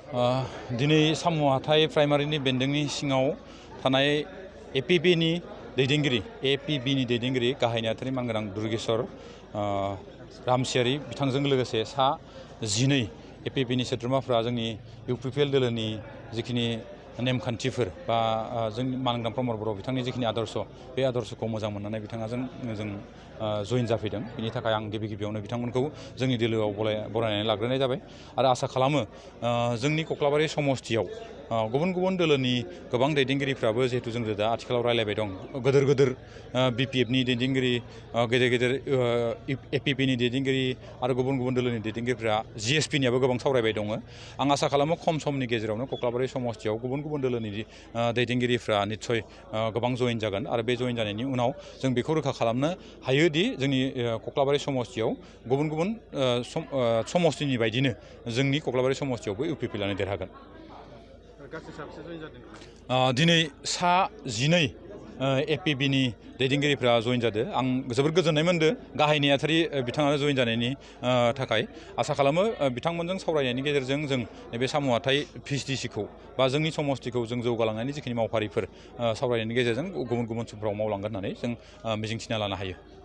दिनै सामु हाथाइ प्राइमारिनि बेन्दोंनि सिङाव थानाय एपिबिनि दैदेनगिरि गाहाय नेहाथारि मानगोनां दुर्गेश्वर रामसियारि बिथांजों लोगोसे सा 12 एपिबिनि सोद्रोमाफ्रा जोंनि इउपिपिएल दोलोनि जिखिनि नेमखान्थिफोर बा जोंनि मानगोनां प्रमद बर' बिथांनि जिखिनि आदर्श बे आदर्शखौ मोजां मोननानै बिथाङा जों जइन जाफैदों। बिनि थाखाय आं गिबियावनो बिथांमोनखौ जोंनि दोलोआव बरायनानै लाग्रोनाय जाबाय आरो आसा खालामो जोंनि कक्लाबारि समस्तियाव गुबुन गुबुन दोलोनि गोबां दैदेनगिरिफ्राबो जिहेतु जों दा आथिखालाव रायलायबाय दं गोदोर बिपिएफनि दैदेनगिरि गेदेर एपिपिनि दैदेनगिरि आरो गुबुन गुबुन दोलोनि दैदेनगिरिफ्रा जिएसपिनियाबो गोबां सावरायबाय दङ। आं आसा खालामो खम समनि गेजेरावनो कक्लाबारि समस्तियाव गुबुन गुबुन दोलोनि दैदेनगिरिफ्रा निस्सय गोबां जइन जागोन आरो बे जइन जानायनि उनाव जों बेखौ रोखा खालामनो हायोदि जोंनि कक्लाबारि समस्तियाव गुबुन गुबुन समस्तिनि बायदिनो जोंनि कक्लाबारि समस्तियावबो इउपिपिएलआनो देरहागोन। दिनै सा 12 एपिबिनि दैदेनगिरिफ्रा जइन जादों। आं जोबोद गोजोननाय मोनदों गाहाय नेहाथारि बिथाङानो जइन जानायनि थाखाय। आसा खालामो बिथांमोनजों सावरायनायनि गेजेरजों जों नैबे सामु हाथाइ भिसिडिसिखौ बा जोंनि समस्तिखौ जों जौगालांनायनि जिखिनि मावफारिफोर सावरायनायनि गेजेरजों गुबुन गुबुन समफ्राव मावलांगोन होननानै जों मिजिंथिना लानो हायो।